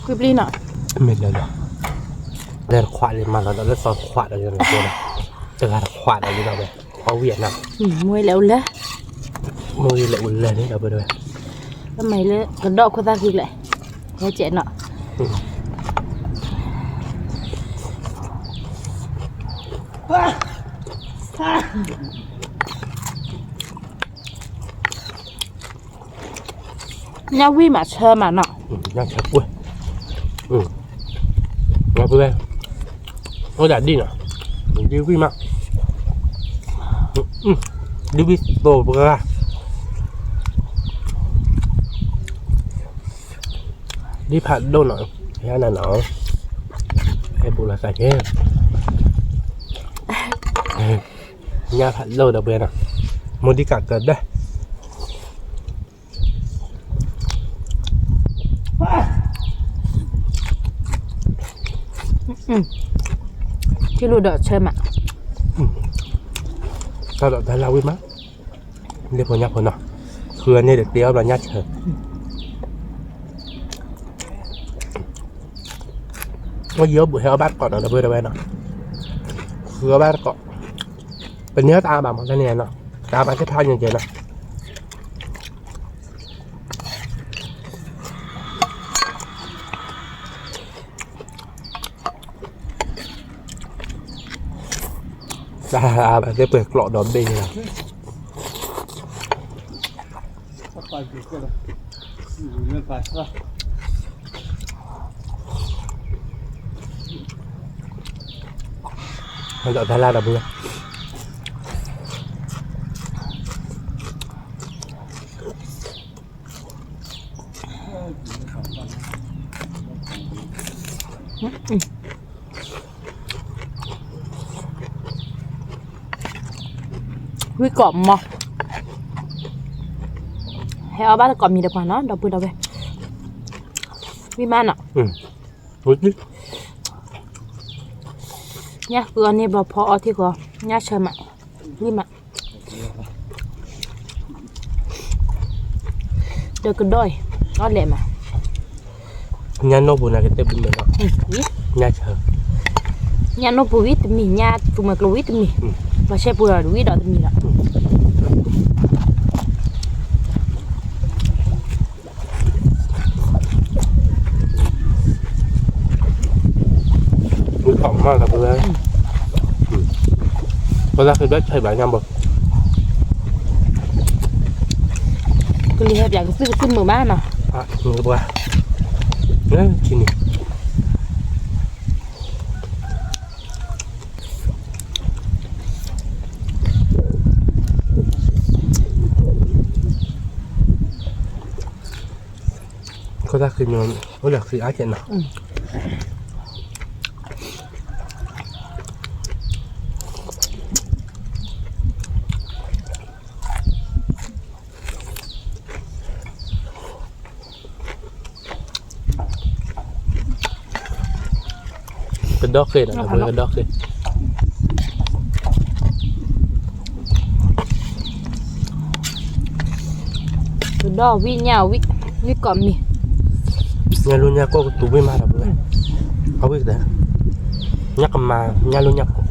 ကွံာ်ပျံၤနီၤ, မ့ၢ်လၢလီၤ, လၢတခွးလံမၤလီၤဒီးလၢသီတခွးဒီးလၢနကဲလီၤ, တဂၤတခွးဒီးလံဒီးဝဲ, အဝံၣ်အနၢ်, မ့ၢ်လဲၤအိၣ်လၢ, မ့ၢ်လဲၤအိၣ်လၢန့ၣ်ဒီးဝဲ, အမၤလၢကဒီးခိၣ်သၣ်ဃံလဲၣ်, ဟဲကဲးနီၤ. ညၣ်ဝံၣ်မးဆၢမးနီၤ, ညၣ်ဆၢပှဲၤ, ပှဲၤ, အိၣ်ဒၣ်ဒ်နီၤ, ဒ်ဝံၣ်မး, ဒ်ဝံၣ်သိးပှဲၤ, ဒ်ဖးဒိၣ်နီၤ, ဟဲနၤနီၤ, ဟဲဘူးလီၤသးကဲ, ညၣ်ဖးဒိၣ်ဒီးပှဲၤနီၤ, မိၢ်ဒ်ကးကဒဲး. ထံလူၤဒီးဆၢမး, တၢ်ဒီးတၢ်လၢဝံၣ်မး, လၢဖိညၣ်ဖိနီၤ, ဃုအန့ၣ်ဒီးတ့အီၣ်ဘျီညၣ်ဆၢ, အိၣ်ယံၤအီၣ်ဘူးဟဲအီၣ်ဘၣ်တကိးနီၤ ဒီပုၢ်ဝဲၢ်နီၤ, ဃုအီၣ်ဘၣ်တကိး, ပန့ၢ်တၢ်အါဘၣ်မး တၢ်န့ၣ်နီၤ, တၢ်အါဘၣ်သ့ၣ်ဖးညါကဲနီၤ. တၢ်အါဘၣ်သ့ၣ်ပှဲၤကျိးဒီးဘ့ၣ်လီၤ. ဒီးတၢ်လၢဒီပုၢ်ဝဲၢ် ဝံကိးမီၤ, ဟဲအီၣ်ဘၣ်တကိးမံၤတပှၤနီၤ ဒီပုၢ်ဒီဝဲၢ်, ဝံမးနီၤ, ညၣ်ဃုအီၤန့ၣ် ဘီဖီအီထံဃီ, ညၣ်ဆၢမး, ဝံမး, ဒီးကဒီးအံၤ, အီၣ်လဲၣ်မး ညၣ်နီၢ်ပူၤန့ၣ်ကတဲဘုမဲာ်လီၤ, ညၣ်ဆၢ, ညၣ်နီၢ်ပူၤဝံတမံၤ, ညၣ်သူမွဲကျိဝံတမံၤ, ပှၤဆဲပူၤဒီးဝံဒီးတမံၤလီၤ. ဝံထီၣ်မးလၢပဝဲ, ပသးဃ့ဘျါဆဲးဘၣ်ညါဘိ, ကလံၤဟဲပၠးကသုၣ်ကသုၣ်မုာ်မးနီၤ, ပှၤ, န့ၣ် ခိၣ်သၣ်ဃံမ့ၢ်, အိၣ်ဒီးဃံအါကဲးနီၤ, ကဒီဃ့နီၤ, ကဒီဃ့, ကဒီဝံၣ်ညၣ်ဝံၣ်, ဝံၣ်ကိးမံၤ, ညၣ်လူညၣ်ကိၢ်ကတူၤဝံၣ်မးဒီပုၢ်ဝဲၢ်, အဝံၣ်ကတၢၢ်, ညၣ်ကမၤ, ညၣ်လူညၣ်ကိၢ်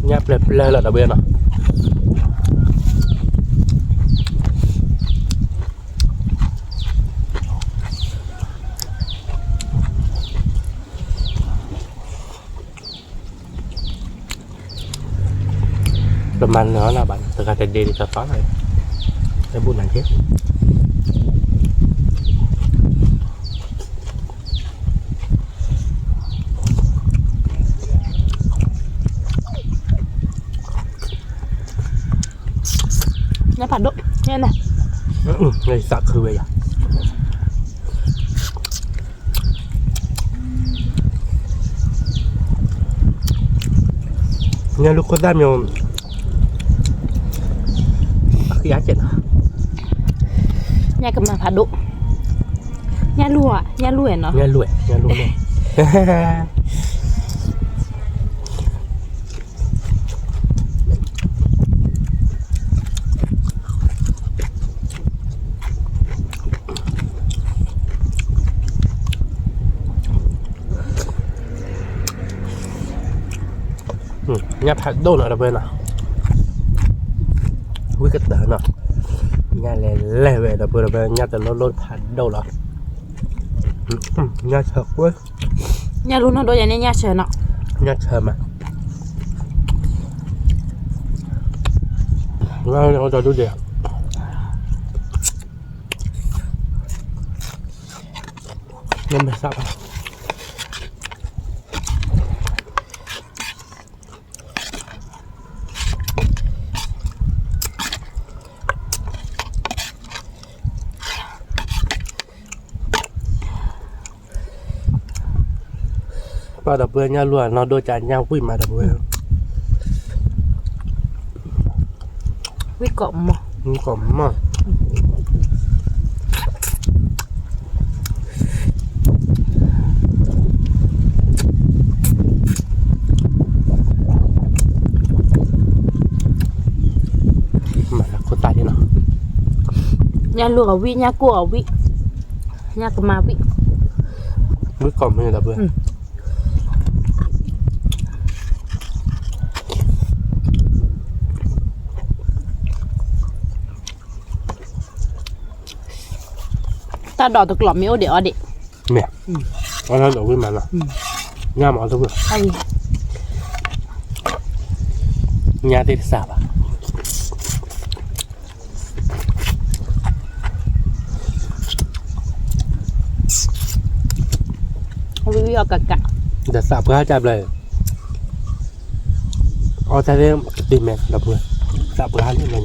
ညၣ်ပျဲၢ်ပျဲၢ်လီၤဒီပုၢ်ဝဲၢ်နီၤ, ပမၤနၢၤအီၤလၢၤဘၣ်န့ၣ် တဂၤတဒ့ဒ်သိးသိးလီၤ, တဘူၣ်နၤက့ၤ ညၣ်ဖးဒိၣ်, ညၣ်န့ၣ်, သးခုဝဲယၤ, ညၣ်လူခိၣ်သၣ်မ့ၢ်, အဃံအါကဲးနီၤ, ညၣ်ကမၤဖးဒိၣ်, ညၣ်လူၢ်ဧါ, ညၣ်လူၢ်ဝဲနီၤ, ညၣ်လူၢ်ဝဲ, ညၣ်လူၢ်ဝဲ ညၣ်ဖးဒိၣ်နီၤဒီပုၢ်ဝဲၢ်နီၤ, ဝံၣ်ကတၢၢ်နီၤ, ညၣ်လဲၤလဲၤဝဲဒီပုၢ်ဝဲၢ်, ညၣ်တလီၢ်လီၢ်ဖးဒိၣ်လီၤ, ညၣ်ဆၢကွဲ, ညၣ်လူနီၢ်ဒိၣ်ယၤန့ၣ်ညၣ်ဆၢနီၤ, ညၣ်ဆၢမး, ညၣ်ဒိၣ်ဒိၣ်ဒဲး နမဲာ်သၣ်ဘၣ်, ပၢ်ဒီပုၢ်ဝဲၢ် ညၣ်လူၢ်အနီၢ်ဒိၣ်ကၢ်ညၣ်ဝံၣ်မးဒီပုၢ်ဝဲၢ်, ဝံၣ်ကိးမီၤ, ဝံၣ်ကိးမီၤ မၤလၢခိၣ်သၣ်န့ၣ်နီၤ, ညၣ်လူၢ်အီၤဝံၣ် ညၣ်ကိၢ်အီၤဝံၣ်, ညၣ်ကမၤဝံၣ်, ဝံၣ်ကိးမီၤဒီပုၢ်ဝဲၢ် တၢ်ဒိးတကျိၤမ့ၢ်အိၣ်ဒံးအီၤဒံး, မ့ၢ်, အီၣ်တၢ်ဒိးဝံၣ်မးနီၤ, ညၣ်မၤအီၣ်တဝံၣ်, ညါသ့ၣ်တစးဘၣ်. ဝံၤဝံၤအီၣ်ကးကး, ဒီးသးပှၢ်တၢ်ဘျၢ, အီၣ်တၢ်သ့ၣ်ကတ့မဲာ်ဒီပုၢ်ဝဲၢ်, သးပှၢ်လၢဘျၢညါ. လီၤည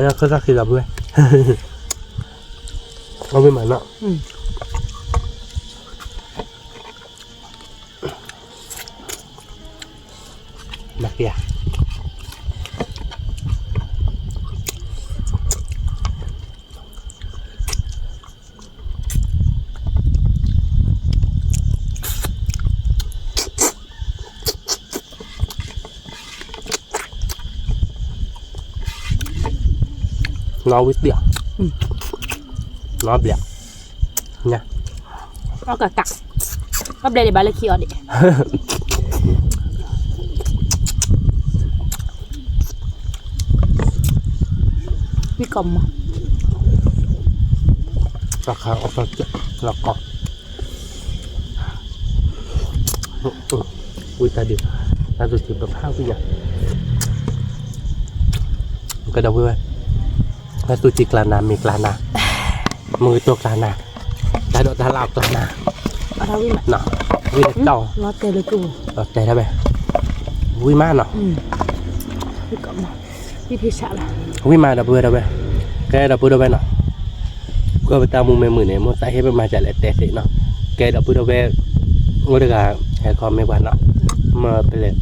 ါခၢၣ်သၣ်ခံလီၤပုၢ်ဝဲၢ်, အီၣ်မ့ၢ်မးနီၤ, မၤက့ၤဧါ. နီၣ်ဝံၤတံၢ်, နီၣ်ဘျဲၣ်, ညါ, အီၣ်ကးကး, အီၣ်ဘျဲၣ်ဒံးဘၣ်လၢခံအီၤဒံး. ဝံၣ်ကီးမး, တၢ်ခါအီၣ်တၢ်ကဲးလီၤကီး. ဝံၣ်တၢ်ဒုး, တၢ်သူၣ်ထံပဖးဝံၣ်ညါ, ကဒီးဝံၣ်ဝဲ, တၢ်သူၣ်ထံကျါနၤ မ့ၢ်ကျါနၤ, မုၢ်ကတိၤကျါနၤ, တၢ်ဒိးတၢ်လၢအီၣ်ကျါနၤ, ဝံၣ်တၢ်, လီၤတဲာ်လၢက, လီၤတဲာ်ဒၣ်ဝဲ, ဝံၣ်မးနီၤ. ဝံၣ်မးဒီပုၢ်ဝဲၢ်ဒီပုၢ်ဝဲၢ်, ကဲဒီပုၢ်ဒီဝဲၢ်နီၤ, ကွၢ်ပတၢ်မူမ့ၢ်မုာ်န့ၣ် မိၢ်သးဟ့ၣ်ပမၤစၢၤလဲၤတဲသ့နီၤ, ကဲဒီပုၢ်ဒီဝဲၢ်, အိၣ်တဂၤ, ဟဲခီမ့ၢ်ပှၤနီၤ, မ့ၢ်ပလဲၤ,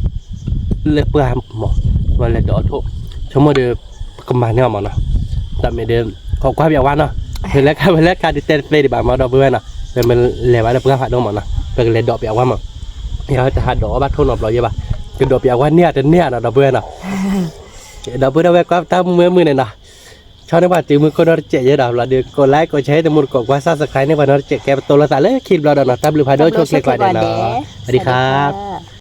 လၢပှၢ်မး, မ့ၢ်လဲၤဒိးအီၣ်ထိၣ်, ဆိကမိၣ်ဒီး, ပကမၤန့ၢ်အီၤမးနီၤ, တၢ်မ့ၢ်ဒီး, ခိးကွၢ်ပျးဝါနီၤ, ပလဲၤခါပလဲၤခါဒုးတဲတသ့ဒံးဘၣ်မးဒီပုၢ်ဝဲၢ်နီၤ, ပမ့ၢ်လဲၤဘၣ်လၢပှၢ်ဖးဒိၣ်မးနီၤ ပကလဲၤဒိးပျးဝါမး, ယတဟးဒိးအီၣ်ဘၣ်ထိၣ်နီတဘျီယဲဘၣ်, ကဒိးပျးဝါန့ၢ်အတန့ၢ်ဧါနီၤဒီပုၢ်ဝဲၢ်နီၤ. ဒီပုၢ်ဒီဝဲၢ်ကွၢ်ပတၢ်မူမ့ၢ်မုာ်န့ၣ်နီၤ, ဆီၣ်န့ၢ်ပှၤတုၤမုၢ်ခိၣ်နီတစဲးယဲဒီးဘျီဒီး ကိးlikeကိးshare တမူတကိးကွၢ် subscribe န့ၢ်ပှၤနီတစဲး ကဲပတိၢ်လိာ်သးလၢခံတဘျီဒီးနီၤ တၢ်ဘျုးဖးဒိၣ်ဆိၣ်ချ့ကွၢ်ဒဲးနီၤ สวัสดีครับ